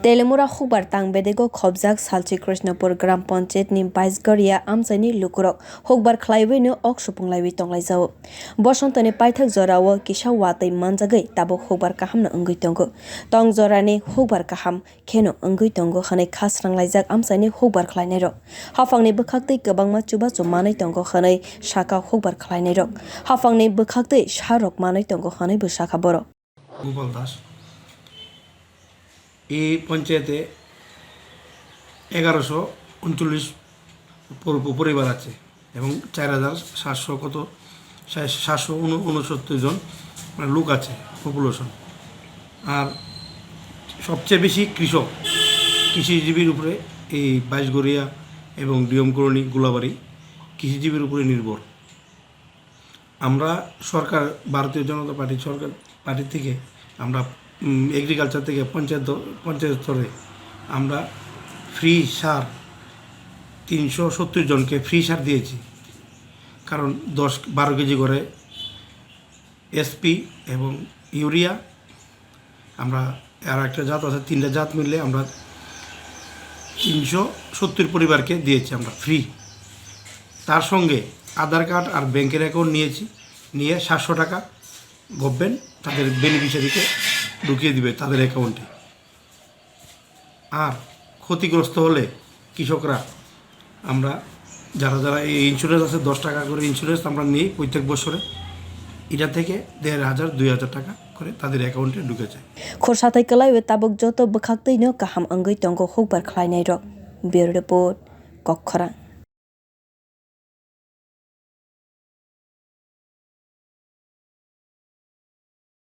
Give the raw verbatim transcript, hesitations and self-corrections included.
Telemura hukbar tang bedego khobjak Salchi Krishnapur Gram Panchayat ni Baisgoria amchaini lukurok hukbar khlaiwi no ok supunglaiwi tonglaijao. Bosontoni paithak jorao kisa watwi manjagwi tabuk hukbar kaham no wngwi tongo. Tong jorani hukbar kaham kheno wngwi tongo hwnwi khasranglaijak amchaini hukbar khlainairok. Haphangni bwkhaktwi kwbangma chubachu manwi tongo hwnwi sakha hukbar khlainairok. Haphangni bwkhaktwi sarok manwi tongo hwnwi bo sakha borok. Gopal দাস। এই পঞ্চায়েতে এগারোশো উনচল্লিশ পর-, পরিবার আছে এবং চার হাজার সাতশো কত, সা-, সাতশো ঊন-, ঊনসত্তর জন মানে লোক আছে, পপুলেশন। আর সবচেয়ে বেশি কৃষক, কৃষিজীবীর উপরে এই বাইশগড়িয়া এবং ডিএম কলোনি, গোলাবাড়ি কৃষিজীবীর উপরে নির্ভর। আমরা সরকার, ভারতীয় জনতা পার্টি সরকার, পার্টি থেকে আমরা, উম, এগ্রিকালচার থেকে পঞ্চায়েত দ-, পঞ্চায়েত স্তরে আমরা ফ্রি সার তিনশো সত্তর জনকে ফ্রি সার দিয়েছি। কারণ দশ বারো কেজি করে এসপি এবং ইউরিয়া, আমরা আর একটা জাত আছে, তিনটা জাত মিলে আমরা তিনশো সত্তর পরিবারকে দিয়েছি আমরা ফ্রি। তার সঙ্গে আধার কার্ড আর ব্যাংকের অ্যাকাউন্ট নিয়েছি, নিয়ে সাতশো টাকা গভর্নমেন্ট তাদের বেনিফিশিয়ারিকে ঢুকিয়ে দিবে তাদের অ্যাকাউন্টে। আর ক্ষতিগ্রস্ত হলে কৃষকরা, আমরা যারা যারা এই ইন্স্যুরেন্স আছে, দশ টাকা করে ইন্স্যুরেন্স আমরা নিই প্রত্যেক বছরে, এটা থেকে দেড় হাজার, দুই হাজার টাকা করে তাদের অ্যাকাউন্টে ঢুকে যায়। Khorsa thai kwlaiwi tabuk joto bwkhaktwino kaham wngwi tongo hukbar khlainairok. Bureau Report, Kokkhorang.